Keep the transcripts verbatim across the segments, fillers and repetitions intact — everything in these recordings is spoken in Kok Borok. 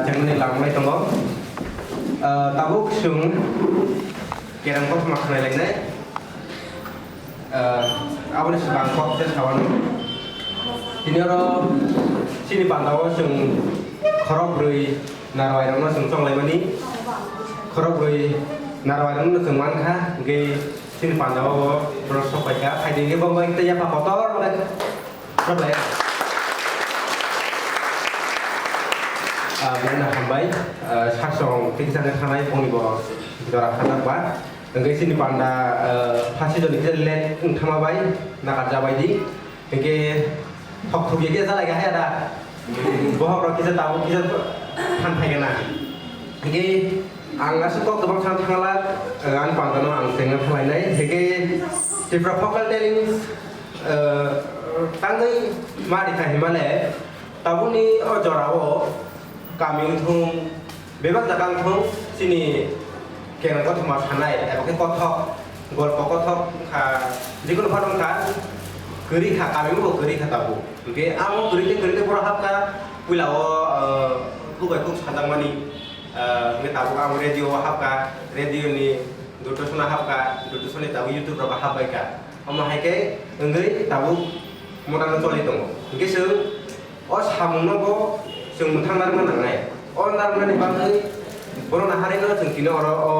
Chengmani langmai tongo. Ah, tabuk chwng kerang kothoma khwnai lainai. Ah, aboni swkang kok khe sawano. Tini oro chini pandao chwng khorok bwrwi narwai rokno chwng chonglaimani. Khorok bwrwi narwai rokno chwng mankha, hwnkhe chini pandao borok sok paikha. Phaidi hwnkhe bo bai tei yapha kotor bai. Khablai. Ah, belai no hambai. Ah, sar song tei kisa khe thanai boni bo jora khatak ba. Hwnkhe chini panda, ah, phasi joni kisa let wng thangma bai, nakarja bai di. Hwnkhe thok thok ye kisa lai ga haya da. Bohok rok kisa tabuk kisa than phai gana. Hwnkhe ang aswk kok kwbang san thangla, ah, ani panda no ang chengna thanglainai. Hwnkhe Tripura Folk Talent Eh, tangwi ma rikha hinmale, tabukni o jorao kami wngthung, bebak jaga wngthung, chini kereng kothoma sanai, eba khe kothok, golpo kothok wngkha, jikunu phano wngkha, kwrwi kha, kami bo kwrwi kha tabuk. Hwnkhe amo kwrwi tei kwrwi tei borok hapkha, puila o, eh, kuk bai kuk sajakmani, eh, hwnkhe tabuk ang radio o hapkha, radio ni Doordarshan o hapkha, Doordarshan ni tabuk YouTube rogo hapbaikha. Omo hai khe wngwi tabuk modern choli tongo. Hwnkhe chwng o samungno bo chwng mwthang narwkna nangnai. O narwknani bagwi bono naharino chwng tini oro o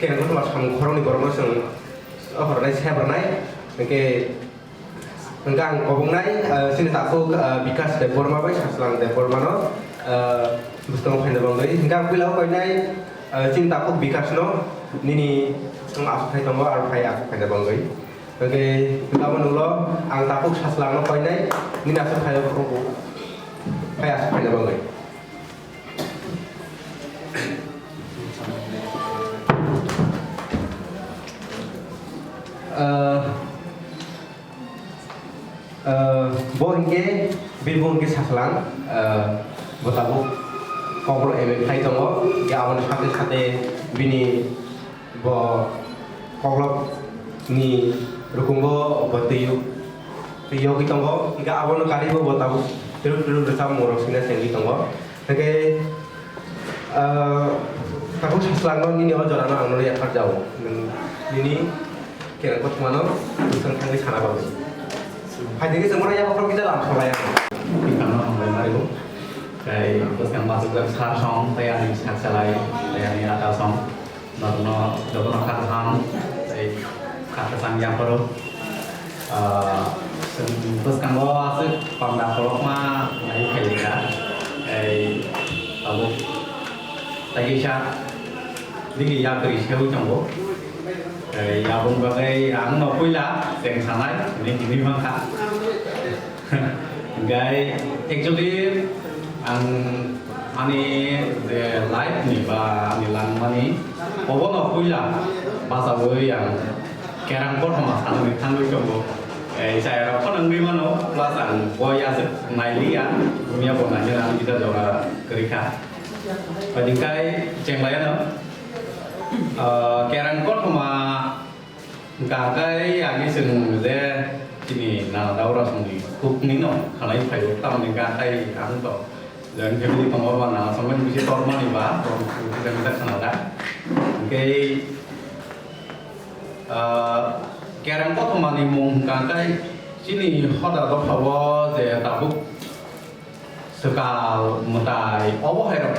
kereng kothoma samung khoroknwi borokno chwng o hornai sebrwnai. Hwnkhe, hwnkhe ang kobongnai, ah, chini takhuk, ah, Bikas Debbarma bai Sachwlang Debbarmano, ah, bwskango phaina bagwi. Hwnkhe ang puila o koinai, ah, chini takhuk Bikasno nini chwng aswk khai tongo, aro phai aswk phaina bagwi. Hwnkhe tamo nulo ang takhuk Sachwlangno koinai, nini aswk khai phai aswk phaina bagwi. Ah, ah, bo hinkhe, Birbhum hinkhe Sachwlang, ah, bo tabuk Kokborok M A khlai tongo, hinkhe aboni sakhe sakhe bini Bo koklopni rukungo bo twi, twi yogwi tongo. Hingke abono karwi bo, bo tabuk twrwk twrwk rwchapmung rok sina sengwi tongo. Hingke, ah, tabuk Sachwlangno nini o jorano ang nono yaphar jao. Nwng nini kereng kothomano bwswng thangwi sana bagwi. Phaidi khe chwng bono yaphar kisa lam salai ang. Twi tangno hambai mario. Tei bwskang machukjak sar song, tei ani sak salai, tei ani ata song. Norokno jotono kha kaham tei kha kwchang yapharo. Ah, chwng bwskango aswk panda kolokma nai phaikha. Tei tabuk tei kisa digi yakwrwi seui tongo. Tei aboni bagwi ang no puila cheng sanai hinwi hinwi mankha. Hingke actually ang ani je life ni ba ani langmani obono puila bachaui ang kerang kothoma sanani thangwi tongo. Wngwi mano, plus ang bo yaswk nailiya, bumiya bo naina ang kisa jora kwrwi kha. Badingkai chenglaiano, ah, kerang kothoma hwnkha khe agi chwng je chini nana daura songni khuknino khalai phaio, tamoni hwnkha khe ang to joint family tongo, ba nana songmani bisi tormani ba, bo kisa kisa khna da. Hwnkhe, ah, kerang kothomani mung hwnkha khe chini hoda dophao je tabuk swkal mwtai obo hai rok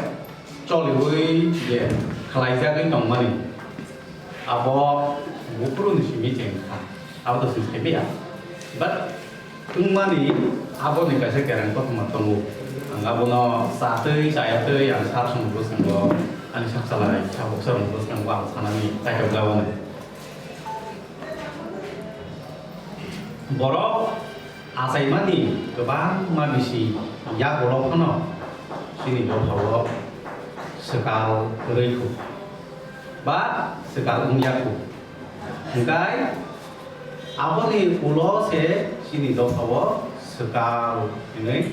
choliui je khlaijagwi tongmani, abo buphuruni simi chengkha, abo to chwng saimaya. But wngmani aboni kaisa kerang kothoma tongo. Ang abono chatwi chayatwi ang sir songni bwskango, ani sak salai sabuk sir songni bwskango ang sanani kaitor jabani. Borok achaimani kwbangma bisi yagulo phano chini dophao swkal kwrwi kho ba swkal wngya kho. Hwnkhe aboni ulo se chini dophao swkal hinwi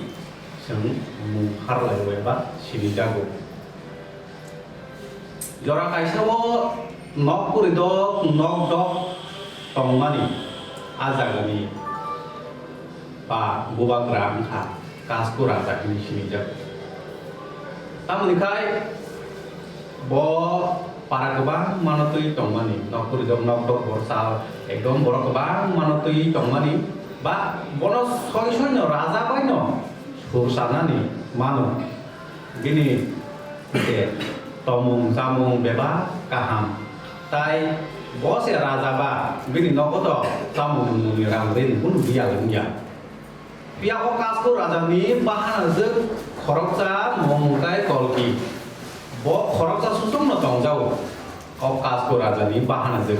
chwng mung pharlai eba sinijago. Jora kaisa o nok kwrwi dok, nok dok tongmani a jagani ba bubagra wngkha Kasku Raja hinwi sinijak. Tamoni khai bo para kwbang mano twi tongmani, nok kwrwi dok, nok dok borsa, ekdom borok kwbang mano twi tongmani, ba bono soi soino raja baino sur sanani mano. Bini je tomung chamung bebak kaham. Tai bo se raja ba, bini nogo to chamung nungmungni rang rini kunu biyal wngya. Phiya o Kasku rajani bahanajwk khoroksa mung tai Kolki. Bo khoroksa susungno tongjago o Kasku rajani bahanajwk.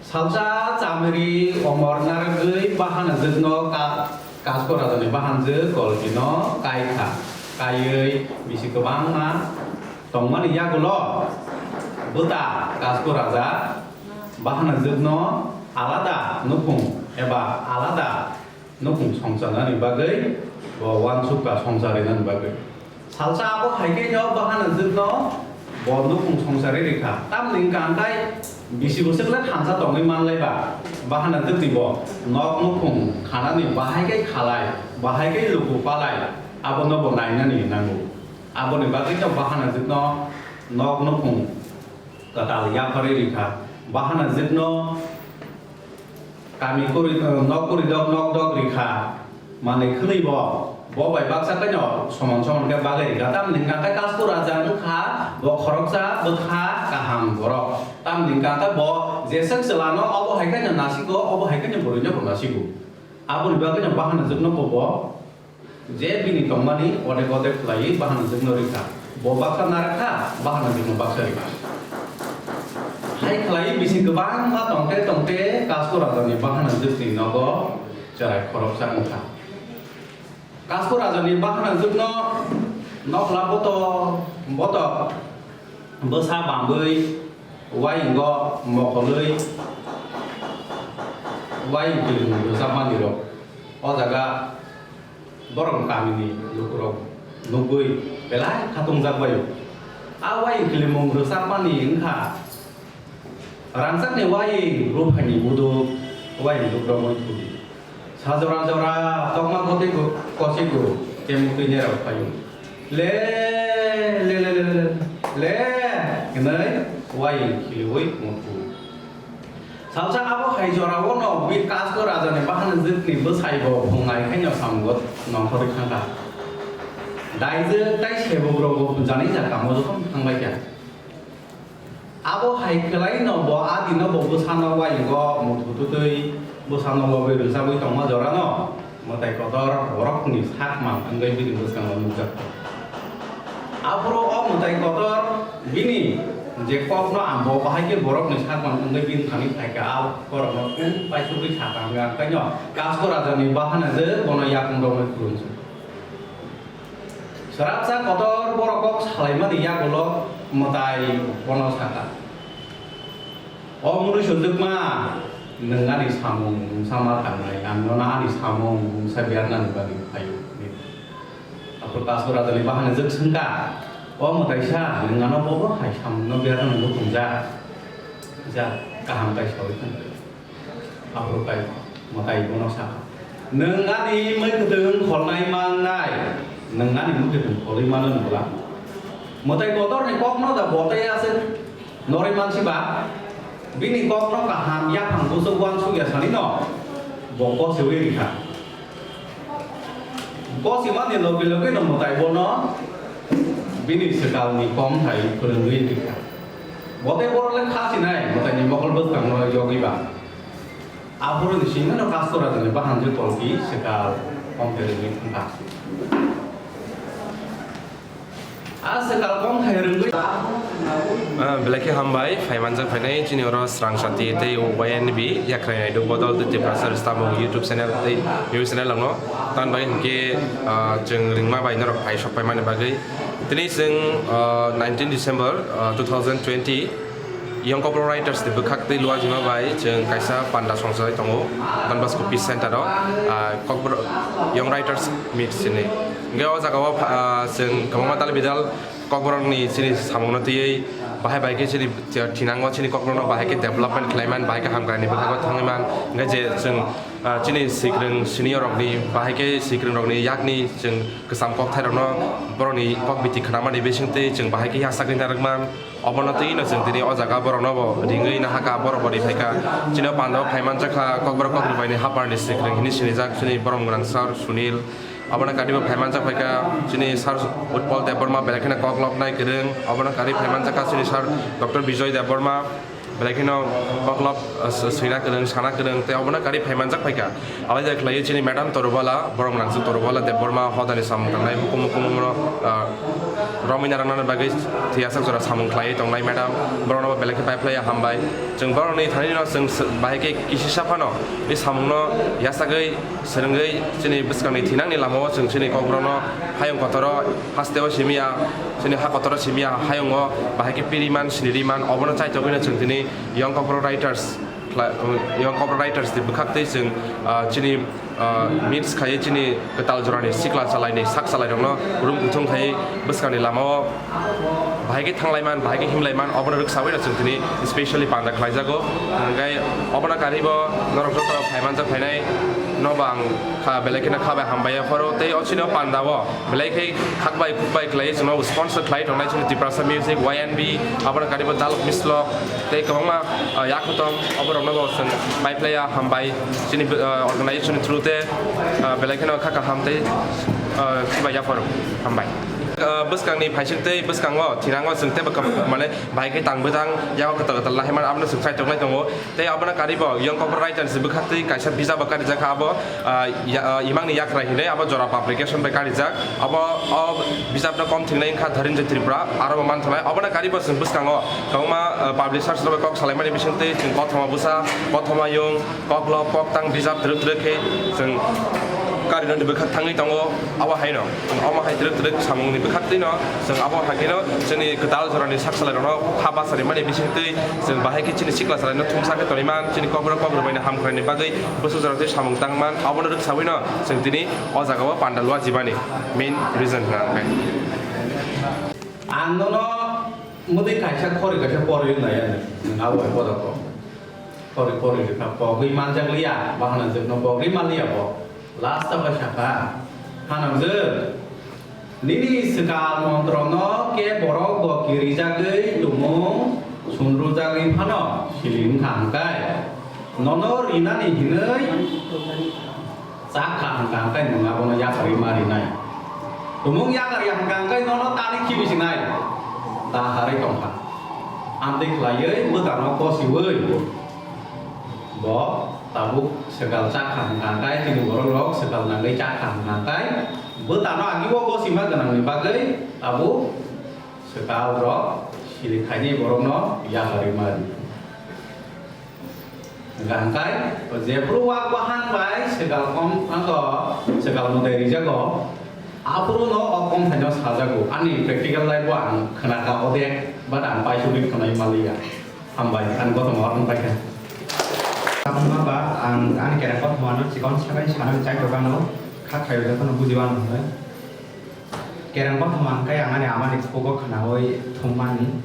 Salsa chamri omor narwgwi bahanajwkno ka-, Kasku rajani bahanjwk Kolkino kai kha. Kaiwi bisi kwbangma tongmani yagulo bwta Kasku raja bahanajwkno alada nukhung eba alada nukhung songcharnani bagwi bo uansukha songchar rinani bagwi. Salsa abo hai khe no bahanajwkno bo nukhung songchar ri kha. Tamni hwnkha hwnkhe bisi bwswk le thansa tongwi manlai ba, bahanajwkni bo nok nukhung khanani bahai khe khalai, bahai khe luku palai, abono bo nainani nango. Aboni bagwi no bahanajwkno nok nukhung kwtal yapharwi ri kha. Bahanajwkno Kami kwrwi, eh, nok kwrwi dok, nok dok ri kha. Manwi khwnwi bo, bo bai baksa khe no somon somon khe bagwi ri kha. Tamni hwnkha khe Kasku raja wng kha, bo khoroksa bwkha kaham borok. Tamni hwnkha khe bo jeswk chwla no obo hai khe no nasigo, obo hai khe no bwrwi no bo nasigo. Aboni bagwi no bahanajwk no bo, bo Je bini tongmani odek odek khlaiwi bahanajwkno rikha. Bo baksa narwkha, bahanajwkno baksa rikha. Hai khlaiwi bisi kwbangma tongte tongte Kasku rajani bahanajwkni nogo cherai khoroksa wngkha. Kasku rajani bahanajwkno nokla boto boto bwsa bangwi, uaingo mokolwi, uaing kilimung rwchapmani rok o jaga borok kamini lukurok nugwi belai khatungjak baio. A uaing kilimung rwchapmani wngkha rangchakni uaing, ruphaini buduk, uaing buduk rogwi thudi. Sa jora jora tokma kotwi bo kosigo, kemuk twi nerok phaio. Le, le, le, le, le, le, le, hinwi uaing khiliui muthu. Salsa abo hai jorao no bini Kasku rajani bahanajwkni bwsai bo phungnai khaino samungo nongkhorwi thangkha. Daijwk tai sebuk rok bo jani ja kamo jokhon thangbai kha. Abo hai kwlai no bo a dino bo bwsano uaingo muthu tutwi bwsano lobwi rwchapwi tongma jorano mwtai kotor borokni sak mang wngwi bini bwskango nukjak. Aphuru o mwtai kotor bini je kokno ang bo bahai khe borokni sak mang wngwi bini thani phaikha, a borokno kung paisugwi sakha hwnkhe ang kaino Kasku rajani bahanajwk bono yakung romwi khulumsu. Swrapsa kotor borok kok salaimani yagulo mwtai bono sakha, "O mwnwi sujwkma, Nwng ani samung mungsa ma tangnai, ang nono ani samung mungsa bernani bagwi phaio. Aphuru Kasu Rajani bahanajwk swngkha, "O mwtaisa, nwng ano bobo hai samungno bernani muchungjak? Ja, kaham tai saui thang." Aphuru kai mwtai bono sakha, "Nwng ani mwkhwtwng kholnai mangnai, nwng ani mwkhwtwng kholwi mano nungla? Mwtai kotorni kokno da bo tei aswk norwi mansi ba? Bini kokno kaham yaphang buchuk uansuk ya sani no bo kosiwi rikha." Kosimani logi logi no mwtai bono bini swkalni kom hai phwrwngwi rikha. Bo tei borok le kha sinai mwtaini mokol bwskangno yogwi ba. Aphuru ni simi no Kasu Rajani bahanjwk kolki swkal kom khe rwgwi thangkha. A swkal kom khe rwgwi. Ah, belai khe hambai, phaimanjak phainai chini oro Srang Sati tei Y N B Yakhrai Naiduk Bodol tei Tiprasa Rwstamung YouTube channel tei news channel rokno. Tamni bagwi hinkhe, ah, chwng ringma bai norok phai sok paimani bagwi. Tini chwng, ah, nineteen December, ah, two thousand twenty, Young Kokborok Writers ni bwkhak twi luajima bai chwng kaisa panda songchai tongo Don Bosco Peace Center o, ah, Kokborok Young Writers Meet sini. Hingke o jaga o, ah, chwng kwbangma dal bidal Kokborok ni chini samung no twiwi bahai bai khe chini thinango chini Kokborok no bahai khe development khlaiman bahai khe hamkrai ni bwkhago thangwi man. Hingke je chwng, ah, chini sikrwng senior rok ni bahai khe sikrwng rok ni yak ni chwng kwcham kokthai rok no borok ni kok biti khwnamani bising twi chwng bahai khe yachakni narwkman. Obono twi no chwng tini o jaga borok no bo ringwi nahaka, borok bo ri phaikha. Chini o panda o phai manjakha Kokborok Kokborok bai ni hapar ni sikrwng hini sinijak chini borom gwnang sir Sunil. Obono kari bo phai manjak phaikha chini sir Utpal Debbarma, belai kheno koklop nai kwrwng. Obono kari phai manjakha chini sir Doctor Bijoy Debbarma, belai kheno koklop, uh, s-, swina kwrwng, sana kwrwng, tei obono kari phai manjak phaikha. Alai da khlaiwi chini Madam Torubala, borom nangsi Torubala Debbarma hodani samung tangnai hukumu hukumu no, ah, romwi narwknani bagwi thwiyasak jora samung khlaiwi tongnai Madam, borokno bo belai khe pai phlaiya hambai. Chwng borokni thani no chwng s-, bahai khe kisisa phano i samungno yasagwi swrwngwi chini bwskangni thinangni lamao chwng chini kokborokno hayung kotoro hasteo simiya, chini ha kotoro simiya hayungo bahai khe piriman siniriman obono chaitogwino chwng tini Young Kokborok Writers khla-, Young Kokborok Writers ni bwkhak tei chwng, ah, chini, ah, meets khai chini kwtal jorani sikla chalaini sak chalairokno rum kuthung khai bwskangni lamao bahai khe thanglaiman, bahai khe himlaiman, obono rwksawi no chwng tini specially panda khlaijago. Hwnkhe obono karibo norok joto phaimanjak phainai nobo ang kha belai kheno kha bai hambai ya phoro tei o chini o panda o belai khe khak bai khuk bai khlai chwngno sponsor khlai tongnai chini Tiprasa Music, Y N B, abono karibo Dalok Mislok tei kwbangma, ah, yakhutom oborokno bo chwng pai phlaiya hambai chini, ah, organization ni through te, ah, belai kheno kha kaham tei, ah, chibai yapharo hambai. Ah, bwskangni phaising tei bwskango thinango chwng teibo kwbang mane bahai khe tang bwtang yago kwtal kwtal lahaimani abono chwng chaitok lai tongo. Tei abono karibo Young Kokborok Writers ni bwkhak twi kaisa bijabo karijak kha abo, ah, ya-, ah, Imangni Yakrai hinwi abo jora publication bai karijak. Abo o bijapno kom thingnai wngkha Dharendra Tripura, aro bo manthanai. Obono karibo chwng bwskango kwbangma, ah, publishers rok bai kok salaimani bisingtwi chwng Kothoma Bwsa, Kothoma Yung, Koklo, Koktang bijap twrwk twrwk khe chwng karinani bwkhak thangwi tongo. Abo haino chwng omo hai twrwk twrwk samungni bwkhaktwino chwng abo hai kheno chwngni kwtal jorani sak salairokno kha bachari mani bisingtwi chwng bahai khe chini sikla chalaino thumsa khe toniman, chini kokborok kokborok baino hamkraini bagwi bwswk jorao tei samung tangman, abono rwksawino chwng tini o jagao panda lua jibani main reason hwnka hwnkhe. Ang nono mwtwi kaisa khori kaisa porwi wngnai ani, nwng abo hai bodo kok. Khori khori rwkha pogwi manjak liya, bahanajwkno pogwi man liya bo. Last o bai sakha, hanamjwk, nini swkang montrono khe borok bo kirijagwi tumung sunrujagwi phano sili wngkha hwnkhe, nono rinani hinwi chak kha hwnkha hwnkhe nwng abono yakarwi ma rinai. Tumung yakarya hwnkha hwnkhe nono tani khibi sinai, da harwi tongkha. Amtwi khlaiwi bwtano kosiwi bo tabuk swkal chak kha hwnkha hwnkhe, chini borok rok swkal nangwi chak kha hwnkha hwnkhe, bwtano agi o gosima gwnangni bagwi tabuk swkal rok sili khainai borokno yakarwi ma ri. Hwnkha hwnkhe, jephru wak bahan bai swkal kom, ano swkal mwtai rijago, aphuru no o kom thaino sajago. Ani practical life o ang khwnakha odek, but ang paisugwi khwnai manliya. Hambai, ani kothoma hor wng paikha. Tamo ba ang ani kereng kothoma no chikon sakai sanani chai tokano kha khayo jotono bujiba no hwnwi. Kereng kothoma hwnkhe ang ani amani khugo khnaui thumani.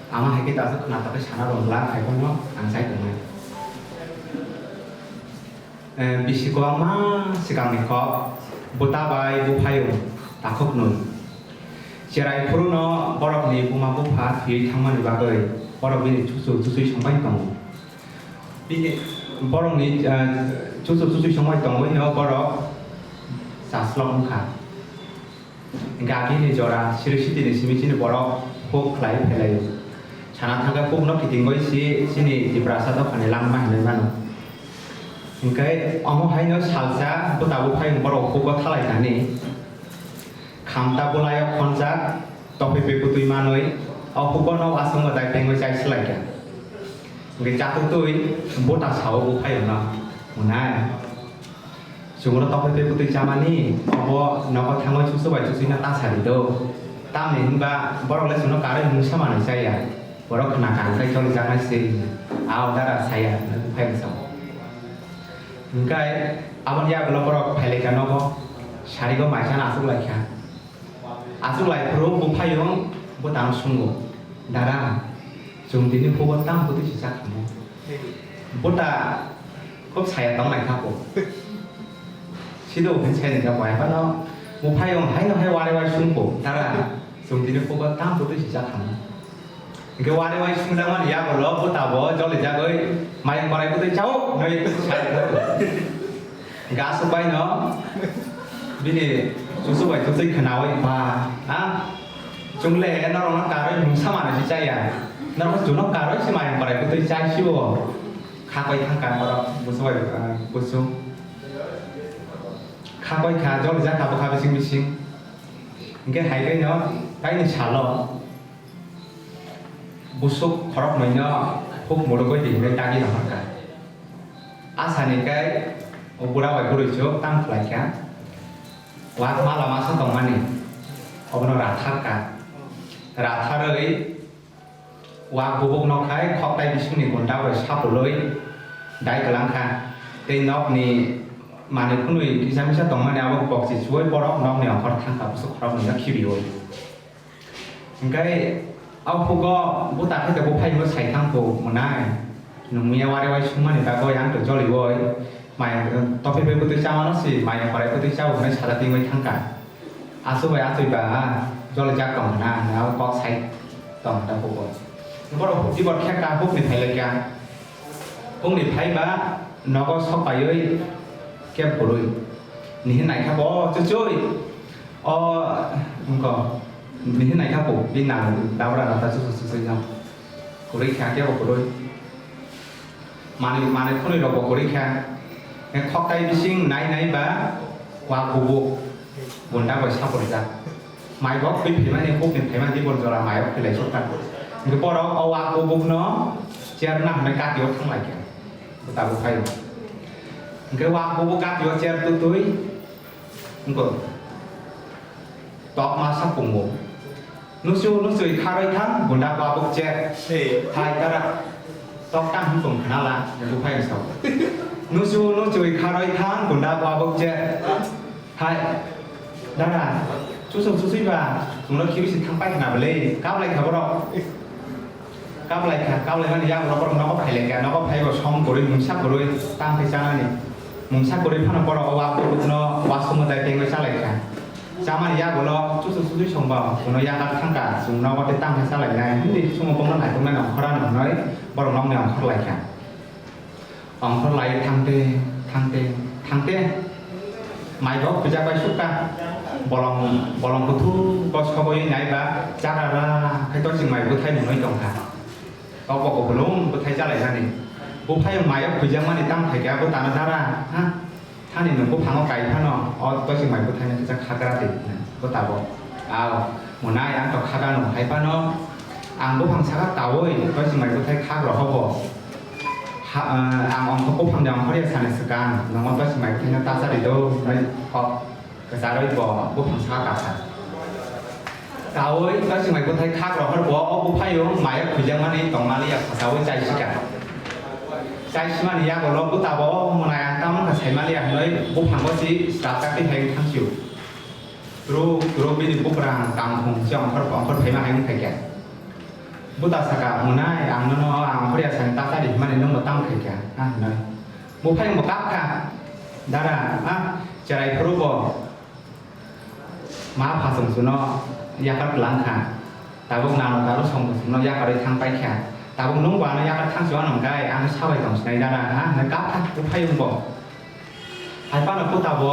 Ama hai khe ta aswk khna tokhe sana rwngla hai phano ang chai tongnai. Eh, bisi kwbangma swkangni kok, bwta bai buphayung takhuknwi. Cherai phuru no borokni buma bupha thwiwi thangmani bagwi borok bini chuchuk chuchuk songbai tongo. Bini borokni, eh, chuchuk chuchuk songbai tongwi no borok chaslok wngkha. Hingke abini jora siri sitini simi chini borok huk khlai phelaio. Sana thangkhe hukno kitingoi si chini Tiprasa dophani langma hinui mano. Hingke omo haino salsa bwtabo phai borok hugo thalai thani. Khamta bwlaio khonjak tophi peputwi manwi o hugono aswk mwtai tengwi chai swlaikha. Hingke chatutwi bwta sao bo phaio no hwnai. Chwngno tokhe tei bwtwi chamani, obo nogo thangwi chuchu bai chuchwino ta sadi do. Tamni hwnba borok le chwngno karwi mungsa manwi chaya. Borok khna kan khai choli jaknai se hwnwi. A o dara saya, phai bwsa. Hwnkhe aboni yagulo borok phailaikha nogo, sarigo maisano achuklaikha. Aswk lai phuru buphayung bwtano swngo, "Dara, chwng tini hugo tamo bwtwi si chakhamu?" Bwta khub saya tong lai kha po. Sido hwn sai nang kha bai phano buphayung haino hai wari wai swngo, "Dara, chwng tini hugo tamo bwtwi si chakhamu?" Hingke wari wai swngjak mani yagulo bwtabo jolijagwi mayung korai bwtwi chao hwnwi sai. Hingke aswk baino bini chuchu bai chuchwi khwnawi ba, ha? Chwng le norokno karwi mungsa manwi se chaya. Norokno chwngno karwi se mayung korai bwtwi chai sio. Kha koi thang kha norok busu bai, ah, busu. Kha koi kha jolijak kha bwkha bising bising. Hingke hai khe no taini salo busuk khoroknwino huk murugwi di hwnwi dagi rohorkha. Asani khe o bura bai bwrwi chuk tang khlai kha. Wak mala masa tongmani obono rathar kha. Ratharwi wak bubuk no khai khoktai bisingni gunda bai sapulwi dai kwlang kha. Tei nokni manwi khwnwi kisa misa tongmani abo bokchi chuwi borok nokni ongkhor thang kha busuk khoroknwino khibiui. Hingke o hugo bwta khe tei buphayungno sai thang kho mwnai. Nungya wari wai sungmani bagwi ang to joliui mai tophi bai bwtwi chamano si mai korai bwtwi chao hwnwi sajak tingwi thang kha. Aswk bai aswk ba jolijak tong hwnna hwnwi abo kok sai tong kha hugo. Borok huk tibor khe kha hukni phailaikha. Hukni phaiba nogo sok paiwi khe kwrwi. Nihin naikha bo chuchwi. O wngkha. Nihin naikha bo bini nang dabra nata chuchwi chuchwi no. Kwrwi kha khe bo kwrwi. Manwi, manwi khwnwi rok bo kwrwi kha. Khoktai bising nai nai ba wa kubuk. Bunda bai sapurjak. Mai bo khwi phaimani, hukni phaimani tei boni jora mai o khwi lai sukha. Hwnkhe borok o wa kubukno cherna hwnwi kati o thang lai kha. Bwta bo phai o. Hwnkhe wa kubuk kati o cher tutwi wngkha. Tok masa pungo. Nusu nusui kharoi thang bunda bo abuk cher. Hai kara. Tok tang hwn tong khna la, nungkuk phai wng sao. Nusu nusui kharoi thang bunda bo abuk cher. Hai, dada, chusuk chusui ba, chwngno khibi si thang pai khna bwle, kap lai kha borok. Kap lai kha, kap lai mani yago borok nogo phai lai kha, nogo phai bo song kwrwi, mungsa kwrwi, tang khe chanani. Mungsa kwrwi phano borok o wa kwrwkno wasuk mwtai tengwi cha lai kha. Chamani yago chusuk chusui song ba, chwngno yakar thang kha, chwng nogo tei tang khe cha lai nai, hwnwi chwngno bono naituknai nongkhorano hwnwi borok nokni ongkhor lai kha. Ongkhor lai thangte, thangte, thangte. Mai bo khujak bai sukha. Bolong, bolong kuthuk bo sogwi nai ba, chara ra khai to chwng mai bwthai mwnwi tong kha. Tok bo kubulung bwthai cha lai nani. Bwphai mai o khujak mani tang thai khe abo tana dara, ha? Thani nwng buphango kai phano, o toising mai bwthaino kisa khagra twi hwnwi bwtabo. Ao, mwnai ang to khagano hai phano, ang buphang saka kaui toising mai bwthai khak rohobo. Ha, eh, ang ongkho buphangni ongkhorya sani swkang, nwng o toising mai bwthaino ta chari do hwnwi kok kwcharwi bo buphang saka kakha. Kaui toising mai bwthai khak rohor bo o buphaio mayo khwijakmani tongmani ya phasaui chai sika. Chai simani yago lo buta bo mwnai ang tamo kha saimaliya hinoi buphango si srap kati hai thangsiu. Turu, turu bini buprang tangkhung si ongkhor, ongkhor phaima hai wngkha khe. Buta saka, "Mwnai, ang nono ang ongkhor ya sani ta chadi himani nwng bo tamo khai kha," ha hinoi. Buphai wngbo kap kha, "Dada, ha, cherai phuru bo." Ma pha chwng chwngno yakar kwlang kha. Tabuk nano daro song chwngno yakarwi thang pai kha. Tabuk nwng bo ano yakar thang si uanw hwnkhe ang sabai tong sinai dara ha hwnwi kap kha buphai wngbo. Hai phano puta bo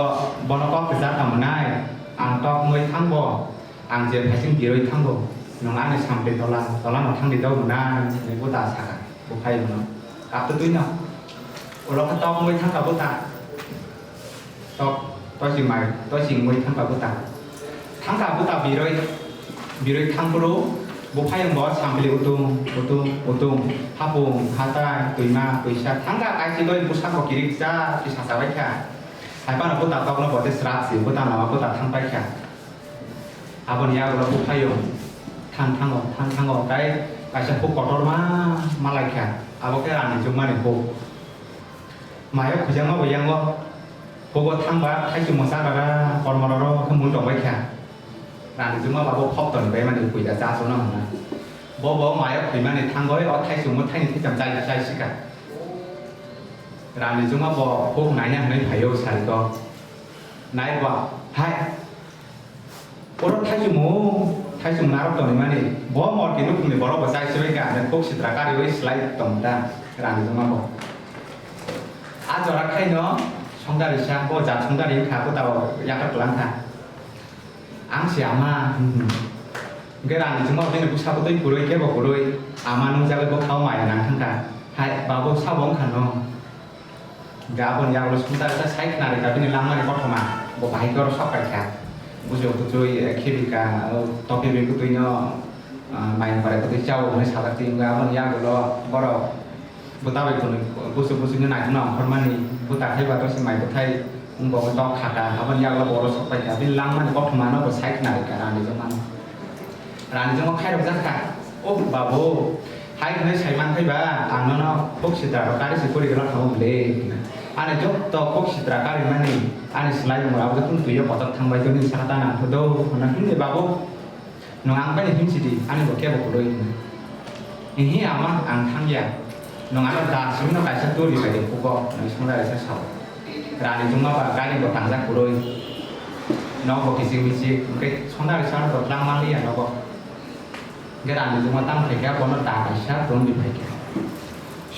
bono kok kwchar tamo nai. Ang tok wngwi thangbo. Ang je phaising birwi thango. Nwng ani sampli tola, tolano thangdi dok nai hwnwi puta sakha. Buphai wngno. Kap twtwi no. Ulo khe tok wngwi thangkha buta. Tok, toising mai, toising mui thangkha buta. Thangkha buta biroi, biroi thangphuru, buphayung bo sampli utung, utung, utung, hapung, hatai, twima, twisa, thangkha kaisi doi bwsako kirik cha, kisa chabai kha. Hai phano buta tokno bote srap si, buta lama buta thangpai kha. Aboni yagulo buphayung thang thango, thang thango, tai kaisa huk kotorma malai kha. Abo khe rani jukmani huk. Mayo khwijakma bo yango. Hugo thangba thaichung mwchak rara kormo roro khe mul tongbai kha. Rani jukma ba bo phok toni bai mani puida cha sona hwnna. Bo bo mayo khwimani thangoi o thaichung mo thaini thaicham chai chai sika. Rani jukma bo huk naina hwnwi phaio sari to. Nai ba hai. Oro thaichung mo, thaichung narok toni mani, bo morti nukhungni borok bo chai sibai kha, hwnwi kok sitra kariui slai tong ta, rani juma bo. A jora khaino songdari sa, bo jat songdari wngkha, bo tabo yakar kwlang kha. Ang se ama, hmm. Hwnkhe rani juma bo bini bwsa bo twi kwrwi, kebo kwrwi, ama nungjagwi bo khao maya nang thangkha. Hai, babo sabo wngkha no. Hingke aboni yagulo songdari sa sai khna rikha bini langmani kothoma, bo bahai khe oro sok paikha. Bujo kuchui, eh, khibika, o topi bai kutui no, ah, mai bare kutui chao hwnwi sajak twi wngkha. Aboni yagulo borok bwta bai kunu busu busu no naithokno ongkhormani, bwta khai ba tosi mai bwthai wngbo tok khaka. Aboni yagulo bo oro sok paikha, bini langmani kothoma no bo sai khna rikha rani jwk mano. Rani jwk khairok jak kha. O babu, hai hwnwi sai man phai ba, ang nono kok sitra rok kari se pori gana thango bwle. Ani jotto kok sitra kari mani, ani slai mung rok jotto twi o kotor thang bai toni saka ta nang thodo, hwnna hwnwi babu, nwng ang bai ni himsi di, ani bo kebo kwrwi hwnwi. Ihi ama ang thang ya, nwng ano da simi no kaisa turi bai de kugo, hwnwi songdari sa sao. Rani jwk ma ba gari bo tangjak kwrwi. Nok bo kichik michik, hwnkhe songdari sa no bo twlang man li ya nogo. Hwnkhe rani jwkma tamo phaikha, bono da kaisa tongwi phaikha.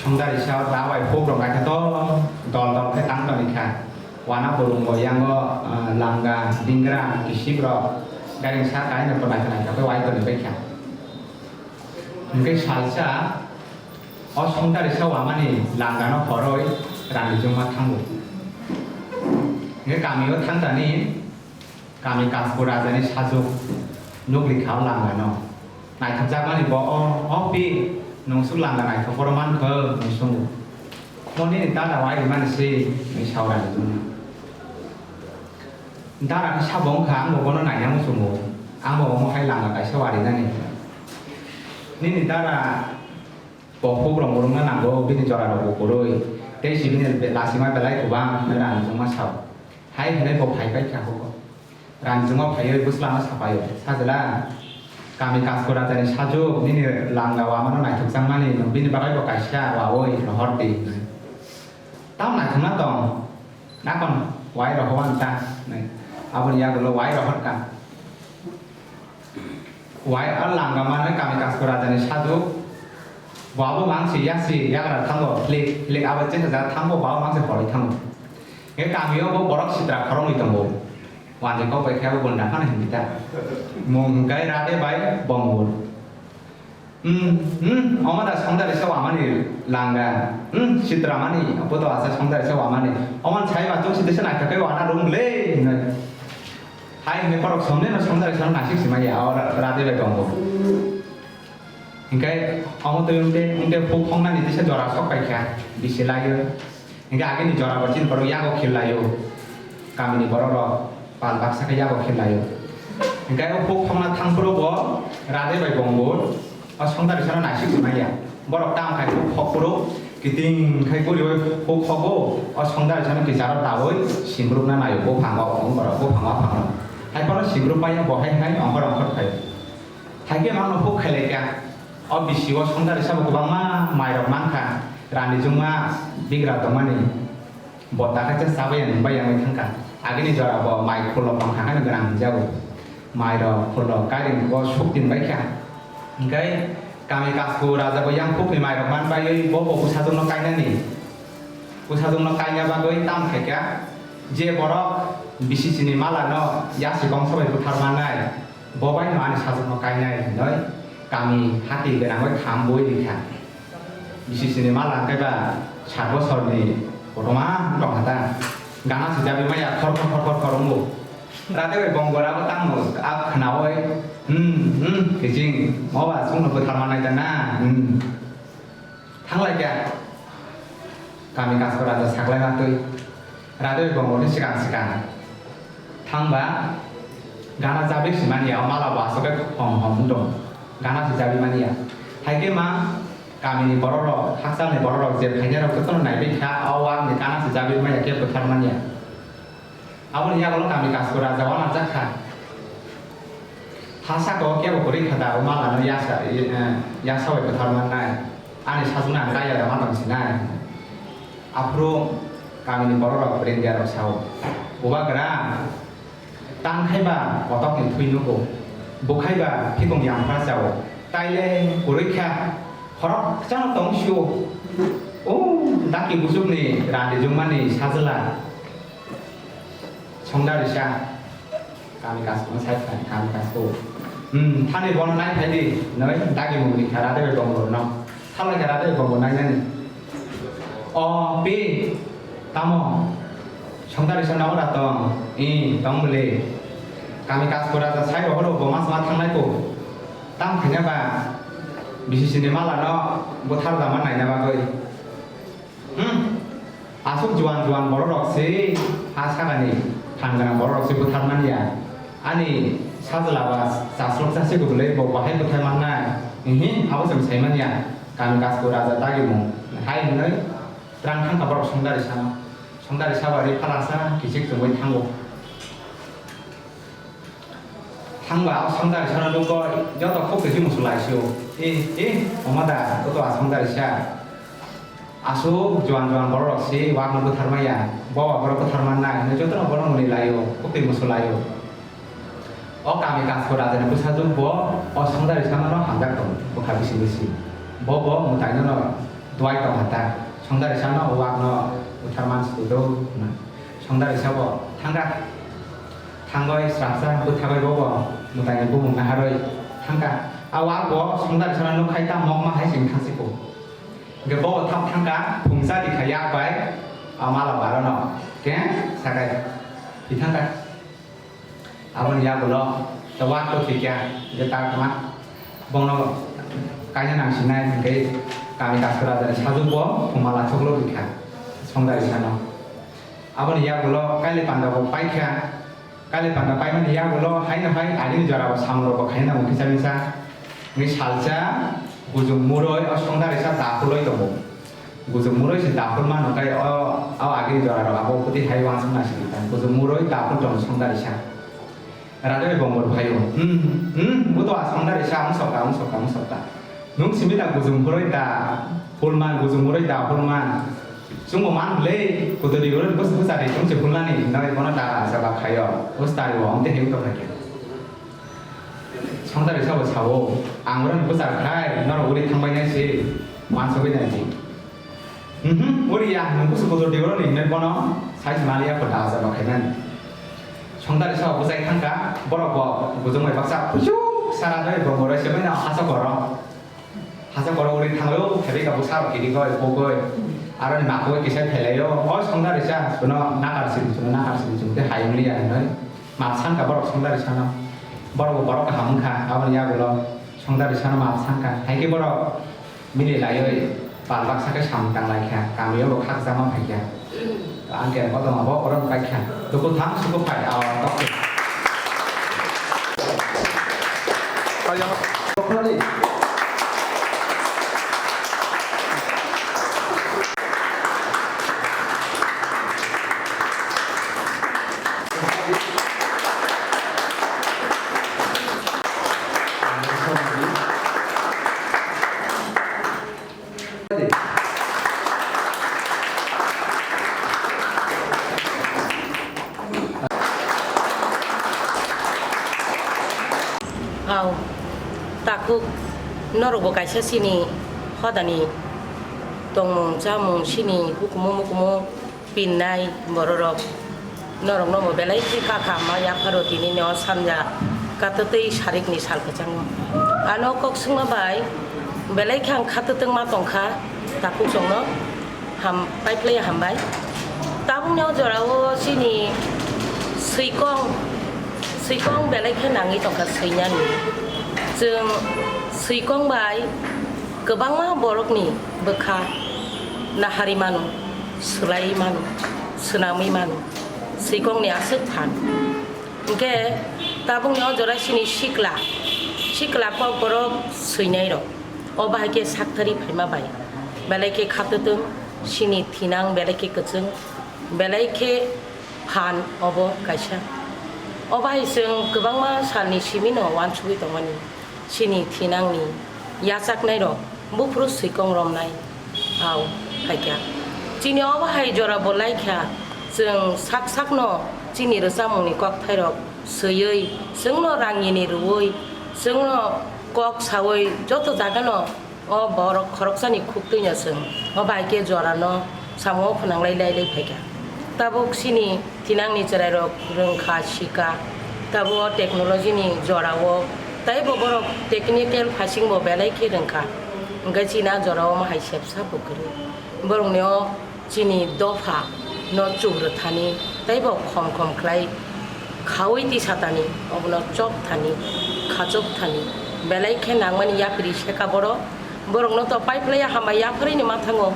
Songdari sa da bai huk rok naithotok dol dol khe tang tongwi kha. Wana burung bo yango, ah, langa, dingra, kisip rok, gairing sa kaino bo naithok naithok khe wai tongwi paikha. Hwnkhe salsa o songdari sa wamani langano horoi rani jwkma thango. Hwnkhe kamio thangtani Kami Kaspu rajani sajwk nukli kha o langano. Naithokjakmani bo o, "O pi, nwng swk langa naithok oro mankha," hwnwi swngo. "Mo nini dada wai rimani se," hwnwi sa o rani jwkma. Dada khe sabo wngkha, ang bo bono naina muchungo. Ang bo omo hai langa kaisa warinani. Nini dada Bo hukrok murungna nango, bini jorarokbo kwrwi, tei si bini be-, lasima belai kwbang, hwnwi rani jwkma sao. Hai hwnwi bo phai pai kha hugo. Rani jwkma phaiwi bwslano sa pai-o, "Sajla, kami Kasku rajani sajwk, nini langa wamano naithokjakmani, nwng bini bagwibo kaisa wawi rohor di," hwnwi. "Tamo naithokna tong, nakon wai rohor ang ta," hwnwi. Aboni yagulo wai rohor kha. Wai a langa manwi kami Kasku rajani sajwk. Bo abo mangsi yasi yagra thango, phlik, phlik abo chesa ja thango, bo abo mangsi horwi thango. Nge kamio bo borok sitra khoroknwi tongo. Wanjwi kok bai khe abo gunda phano himdi ta. Mung hwnkhe rade bai bongur. Hmm, hmm, omo da songdari sa wamani langa. Hmm, sitra mani, abo to asa songdari sa wamani. Omo sai ba chuk sidi sa naithok khe wana rung le hinwi. Hai hwnwi borok somni no songdari sano nasik si maya, o ra-, rade bai tongo. Hinkhe omo twi wngte, wngte huk khongnani tisa jora sok pai kha, bisi laio. Hinkhe agini jora bo chini borok yago khil laio, kamini borok rok pal baksa khe yago khil laio. Hinkhe o huk khongna thang phuru bo rade bai bongo, o songdari sano nasik si maya. Borok tam khai huk khok phuru Kiting khai guriwi huk hogo, o Songdarisano kicharo dawi simbrukna naio, buphango ongkhoro, buphango aphango. Hai phano simbruk maya bo hai hai ongkhor ongkhor phaio. Hai khe mangno huk khailai kha. O bisi o Songdarisa bo kwbangma mairok mankha, rani jungma bigra tongmani. Bo ta khe chabaiya nungbai yangwi thangkha. Agini jora bo mai khulok tongkha hwnwi gwnang hwnjago. Mairok khulok kairing bo suk tin baikha. Hwnkhe kami Kasku raja bo yang khukni mairok man baiwi bo bo bwsajwkno kainani. Bwsajwkno kaina bagwi tam khaikha, je borok bisi chini malano yasi kongsa bai bwthar mannai, bo baino ani sajwkno kainai hwnwi kami hati gwnangwi kham bui rikha. Bisi chini mala hwnkhe ba sat bosorni kotorma wng tongkha ta. Gana swijagwi maya khor khor khor khor khor wngo. Rate bai bongora bo tamo a khnaui, hmm, hmm, kiching, mo ba chwngno bwthar mannai ta na, hmm. Thanglai kha. Kami Kasku raja saklai ma twi. Rate bai bongorni swkang swkang. Thangba gana jabik simani ya, o mala bo aswk khe hom hom wng tong. Gana swijagwi mani ya. Hai khe ma kamini borok rok, hakchalni borok rok je phainai rok jotono naibai kha, o wakni gana swijagwi maya khe bwthar mani ya. Aboni yagulo kami Kasku raja uanajak kha. Ha saka o kebo kwrwi kha da, o malano yasa, eh, yasa bai bwthar mannai. Ani sajwkno ang kaiya da ma tong sinai. Aphuru kamini borok rok, rengya rok sao, "Bubagra, tang khai ba kotokni thwi nugo, bukhai ba phikung yangphra chao, taile kwrwi kha, khoroksa no tong sio." O daki bujukni randi jungmani sajwla. Songdarisa, kami Kasku no sai phai, kami Kasku. Hmm, thani bono nai phai di, noi, dagi mungni kha, rade bai bongor no. Thalai kha, rade bai bongor nai nani. O, pi, tamo. Songdarisa no ora tong, i, tong bole. Kami Kasku raja sai rohoro bo mas ma thangnai ko. Tam khaina ba, bisi chini mala no, bo thar dama naina bagwi. Hmm. Aswk juan juan borok rok se ha sakani phan gwnang borok rok se bwthar man ya. Ani sajla ba chaslok chasi kwbwlwi bo bahai bwthar mannai. Hihi, abo chwng sai man ya. Kami Kasku raja dagimung hai hwnwi twrang thangkha borok Songdarisa no. Songdarisa ba ri phalangsa kichik chumui thango. Thangba o Songdarisano nukgo, joto khuk twi musu lai sio. E, e, omo da, joto a Songdarisa. Aswk juan juan borok rok si, wakno bwthar maya, boba borok bwthar mannai, hwnwi jotono bono mwnwi laio, khuk twi musu laio. O kami Kasku rajani bwsajwk bo o Songdarisano no hamjak tongo, bwkha bisi bisi. Bo bo mwtaino no duai tong kha ta, Songdarisano o wakno bwthar man si do hwnwi. Songdarisa bo thangkha. Thangwi srapsa bwthagwi bobo mwtaini bumung naharwi thangkha. A wak bo Songdarisano nukkhai ta mokma hai sing thangsiku. Hwnkhe bobo thang thangkha phungsa rikha yak bai a mala barono. Khe sakai thangkha. Aboni yagulo ta wak to thikya hwnkhe ta ma bono kaina nangsinai hwnkhe kami Kasku rajani sajwk bo phungma lachoklok rikha Songdarisano. Aboni yagulo kailai panda bo paikha. Kailai panda paimani yagulo haino hai agini jorao samung rok bo khaina nango kisa misa. Ni salsa gujung muroi o Songdarisa dakhuloi tongo. Gujung muroi se dakhul mano kai o, o agini jorao abo kwtwi hai wansuk nai sini tang. Gujung muroi dakhul tongo Songdarisa. Rade bai bongor phaio. Hmm, hmm, buto a Songdarisa wng sokta, wng sokta, wng sokta. Nung simi da gujung muroi da phulman, gujung muroi da phulman. Chwngbo man le, kuduri uri bus bus ari chwng se phulnani, hinwi bono da sa ba khaio. Bus tari bo ongte him to khaikhe. Songdarisa bo sao, ang oro ni bwchar khai, norok uri thangbai nai se, wansugwi nai se. Mhm, uri ya, nung bus kuduri uri ni hinwi bono, sai se mali ya ko da sa ba khainani. Songdarisa bo bwchai thangkha, borok bo gujung bai baksa, puchuk sara doi bo moroi se bai na hasa koro. Hasa koro uri thanglo, theri ka bwsa rok kiri goi, pogoi. Aro ni makoi kisa thelaio, o Songdarisa, suno nakar sidi, suno nakar sidi, suno te hayung liya hinoi. Map san ka borok Songdarisano. Borok bo borok kaham wngkha, aboni yagulo Songdarisano map san ka. Hai khe borok mili laioi, pal baksa khe samung tang lai kha, kamio bo khakchangma phai kha. Ang khe kotorma bo oro wng kha. Duku thang suku phai, awa tok. Ayang. Kokroni. Takhuk norokbo kaisa chini hodani tongmung chamung, chini hukumu mukumu pinnai bororok. Norokno bo belai khe kakha ma yapharo tini no sanja katwtwi sarikni sal kwchango. Ano kok swngma bai belai khe ang khatwtwng ma tongkha takhuk chwngno. Ham, paiphlai hambai. Tabukni o jorao chini swikong, swikong belai khe nangwi tongkha swinani. Chwng swikong bai kwbangma borokni bwkha nahari mano, swlaiwi mano, swnamwi mano. Swikongni aswk phan. Hwnkhe tabukni o jora chini sikla, sikla kokborok swinairok. O bahai khe sakthari phaima bai belai khe khatwtwng, chini thinang belai khe kwchwng, belai khe phan obo kaisa. O bahai chwng kwbangma salni simino uansugwi tongmani. Chini thinangni yachaknairok buphuru swikong romnai au phaikha. Chini obo hai jora bo laikha, chwng sak sakno chini rwchapmungni kokthairok swiwi, chwngno rangnini rwui, chwngno kok saui joto jagano o borok khoroksani khuktwino chwng o bahai khe jorano samungo khwnanglai lai lai phaikha. Tabuk chini thinangni chwrairok rwngkha, sika. Tabuk o technology ni jorao teibo borok technical phaisingbo belai khe rwngkha. Hwnkhe chini a jorao omo hai sepsa bo kwrwi. Borokni o chini dopha no chugrwthani teibo khom khom khlai khaui tisatani, obono chopthani, khachokthani belai khe nangmani yapri seka borok. Borokno to paiphlaiya hambai yapharino ma thango.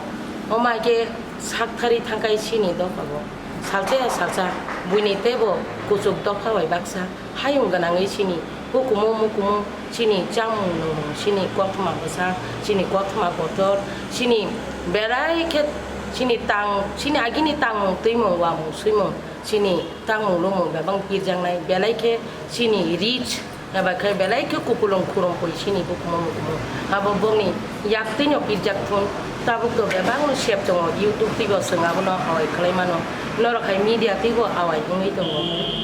Omo hai khe sakthari thangkhai chini dophago. Salsa ya salsa buini teibo kuchuk dopha bai baksa hayung gwnangwi chini hukumu mukumu, chini chamung nungmung, chini kothoma bwsa, chini kothoma kotor, chini belai khe chini tang, chini agini tangmung twimung, wamung swimung, chini tangmung lumung bebak pirjaknai, belai khe chini rich, eba khe belai khe kupulung khurumpui chini bukumu mukumu. Abo bongni yaktwino pirjak thun, tabuk to bebakno sep tongo, YouTube twibo chwng abono awai khlai mano, norok hai media twibo awai wngwi tongo.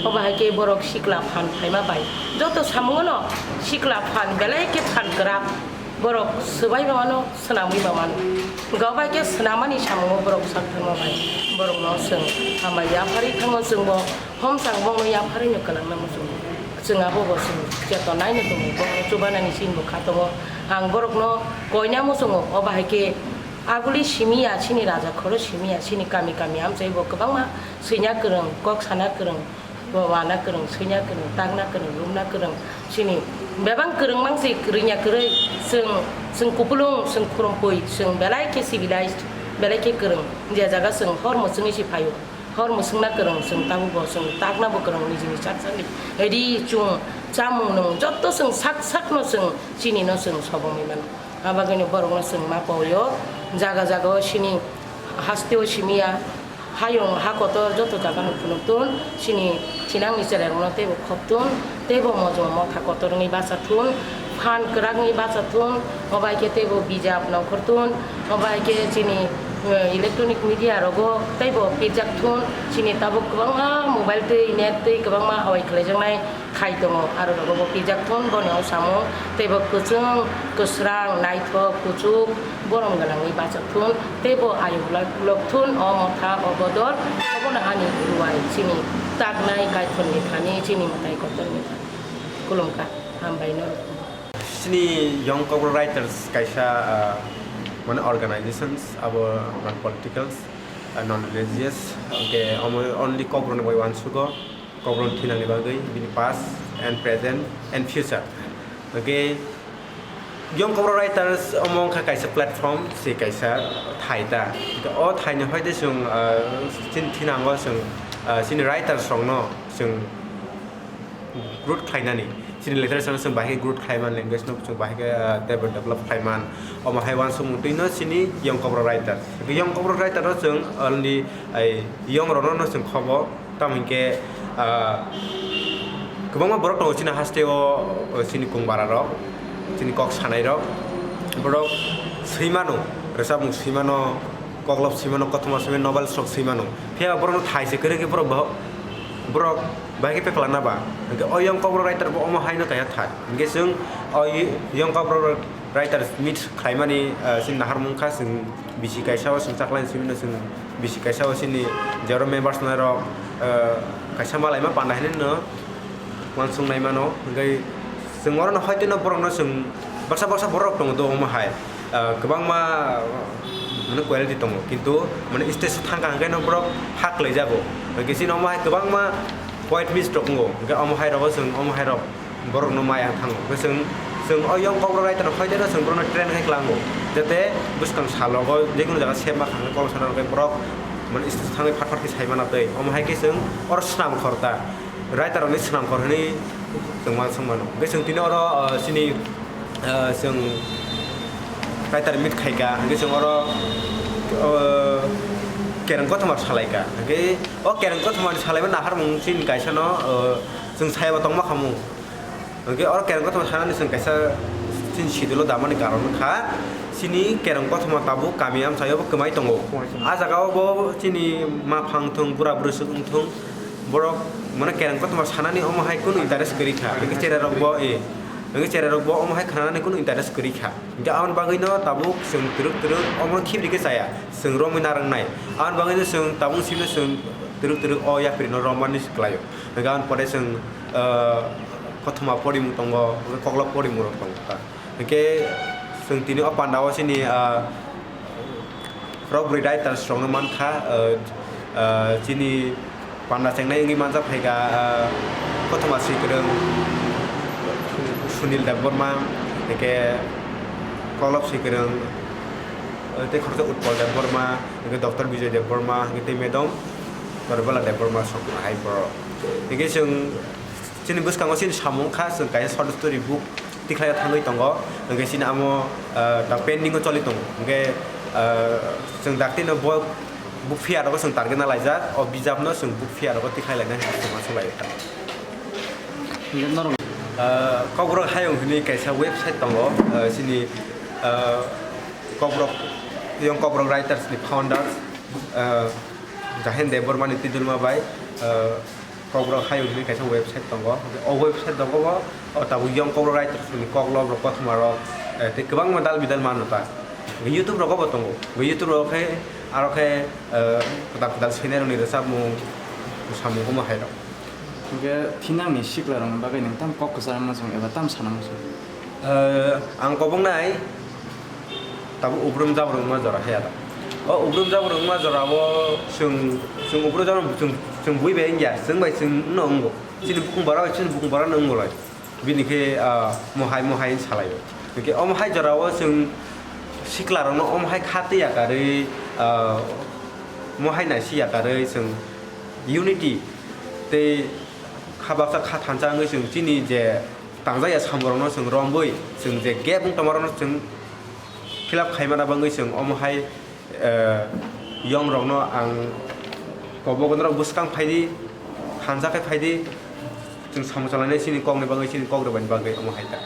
Obo hai khe borok sikla phan phaima bai joto samungono sikla phan belai khe phan kwrak. Borok swbai ba mano, swnamwi ba mano. Hwnkhe obo hai khe swnamani samungo borok sak thangma bai borokno chwng hambai yapharwi thango, chwngbo homsang bongno yapharwino kwlangna muchungo. Chwng abobo chwng cheto naino tongo, bongno chubanani sinbo kha tongo. Ang borokno koina muchungo, obo hai khe aguli simi ya, chini raja khoro simi ya, chini kami kami amchaibo kwbangma swina kwrwng, kok sana kwrwng, wana kwrwng, swina kwrwng, takna kwrwng, lumna kwrwng, chini bebak kwrwng mangsi kwrwngya kwrwi, chwng, chwng kupulung, chwng khurumpui, chwng belai khe civilized, belai khe kwrwng, je jaga chwng hor mwchwngwi se phaio. Hor mwswkna kwrwng chwng tabukbo, chwng taknabo kwrwng nijini sak sakni ri chung chamung nung joto chwng sak sakno chwng chinino chwng sobongwi mano. Abagwino borokno chwng ma paio, jaga jagao chini hasteo simiya, hayung ha kotor joto jagano phunukthun, chini thinangni cherairokno teibo khopthun, teibo mojong motha kotor wngwi bachathun, phan kwrak wngwi bachathun, obo hai khe teibo bijap nongkhorthun, obo hai khe chini, eh, electronic media rogo teibo pirjak thun, chini tabuk kwbangma mobile twi net twi kwbangma awai khlaijaknai thai tongo, aro rogo bo pirjak thun, boni o samung teibo kwchwng, kwsrang, naithok, kuchuk, borom gwnangwi bachathun, teibo ayuk lak-, lokthun, o motha, o bodol, obono ani ruwai, chini taknai Kaitorni thani, chini mwtai kotorni thani. Khulumkha, hambai norok. Chini Young Kokborok Writers kaisa, ah, mane organizations, abo non politicals, ah, non religious, hwnkhe omo only Kokborokni bai uansugo, Kokborok thinangni bagwi, bini past and present and future. Hwnkhe Young Kokborok Writers omo wngkha kaisa platform, se kaisa thai ta. O thaini hoite chwng, ah, chini thinango chwng, ah, chini writers rokno chwng growth khlainani, chini literature no chwng bahai khe growth khlaiman, language no chwng bahai khe, ah, develop, develop khlaiman. Omo hai uansukmung twi no chini Young Kokborok Writers. Young Kokborok Writers no chwng only, ai, young rok no chwng khobo, tamo hinkhe, ah, kwbangma borok tongo chini haste o, o chini kung bara rok, chini kok sanai rok, borok swi mano, rwchapmung swi mano, koklop swi mano, kothoma swi mano, novels rok swi mano. Phiya borok no thai se kwrwi khe borok bo Borok bahai khe pekla na ba? Hwnkhe o Young Kokborok writer bo omo hai no kaisa thai. Hwnkhe chwng o Young Kokborok writer meet khlaimani, ah, chini naharmung kha, chwng bisi kaisa o chwng chaklai simi no chwng bisi kaisa o chini je oro members nai rok, ah, kaisa malaima panda hinwi no uansuk nai mano. Hwnkhe chwng oro no hoi tei no borok no chwng baksa baksa borok tongo do omo hai. Ah, kwbangma, ah, mane quality tongo, kintu mane stage o thangkha hwnkhe no borok hak lai jago. Hwnkhe chini omo hai kwbangma poet miss rok wngo, hwnkhe omo hai rogo chwng omo hai rok borok no maya thango. Hwnkhe chwng, chwng o Young Kokborok writer no hoi tei no chwng borok no train khai kwlango, jate bwskang salo o jekunu jaga sep ma kha hwnkhe kolok sana rok khe borok mane stage o thangwi phat phat khe sai mana tei omo hai khe chwng oro swnam khorta. Writer rokni swnam khor hwnwi chwng uansuk mano. Hwnkhe chwng tini oro, ah, chini, ah, chwng writer meet khaikha, hwnkhe chwng oro, ah, kereng kothoma salaikha. Hwnkhe o kereng kothomani salaima naharmung chini kaisa no, ah, chwng sayaba tongma khamu. Hwnkhe oro kereng kothoma sanani chwng kaisa chini schedule o damani karon wngkha, chini kereng kothoma tabuk kami amchaio bo kwmai tongo. A jaga o bo chini maphang thung, bura bwrwi swk wng thung, borok mane kereng kothoma sanani omo hai kunu interest kwrwi kha. Hwnkhe cherai rok bo, eh, hwnkhe cherai rok bo omo hai khnanani kunu interest kwrwi kha. Hwnkhe aboni bagwi no tabuk chwng twrwk twrwk omo no khibi khe chaya, chwng romwi narwknai. Aboni bagwi no chwng tabuk simi no chwng twrwk twrwk o yapri no romani kwlaio. Hwnkhe aboni pore chwng, ah, kothoma porimung tongo, hwnkhe koklop porimung rok tongo ta. Hwnkhe chwng tini o panda o chini, ah, rok bwrwi writers rok no mankha, ah, ah, chini panda chengnai wngwi manjak phaikha, ah, kothoma swikwrwng Sunil Debbarma, hwnkhe koklop swikwrwng, ah, tei khoroksa Utpal Debbarma, hwnkhe Doctor Bijoy Debbarma, hwnkhe tei Madam Torbala Debbarma sok hai borok. Hwnkhe chwng Chini bwskango chini samung kha, chwng kaisa short story book tikhlai thangwi tongo, hwnkhe chini amo, ah, da pending o choli tongo, hwnkhe, ah, chwng daktino bo book fair rogo chwng target na laijak, o bijapno chwng book fair rogo tikhlai lainai hinwi chwng uansuk lai kha. Hwnkhe norok? Ah, Kokborok Hayung hinwi kaisa website tongo, ah, chini, ah, Kokborok, Young Kokborok Writers ni founder, ah, Jahen Debbarma ni twijlma bai, ah, Kokborok Hayung hinwi kaisa website tongo. O website rogo bo, o tabuk Young Kokborok Writers ni koklop rok, kothoma rok, eh, tei kwbangma dal bidal mano ta. YouTube rogo bo tongo. YouTube rogo khe, aro khe, eh, kwtal kwtal senior rokni rwchapmung, samung omo hai rok. Hwnkhe thinangni sikla rokni bagwi nwng tamo kok kwchar wngma chwng eba tamo sana muchung? Eh, ang kobongnai tabuk Ubrum Jabrum wngma jora khe aro. O Ubrum Jabrum wngma jora o chwng, chwng Ubrum Jabrum chwng, chwng bui bai wngya, chwng bai chwng no wngo. Chini bukung bara bai chini bukung bara no wngo lai. Bini khe, ah, mohai mohai wng salai o. Hwnkhe omo hai jora o chwng sikla rokno omo hai kha twi yakarwi, ah, mohai naisi yakarwi chwng unity tei kha baksa kha thansa wngwi chwng chini je tangjak ya samung rokno chwng romwi, chwng je gap wng tongma rokno chwng fill up khaimana bagwi chwng omo hai, eh, young rokno ang kobogo norok bwskang phaidi, thansa khe phaidi, chwng samung chalainai chini kokni bagwi, chini kok rwbaini bagwi omo hai ta.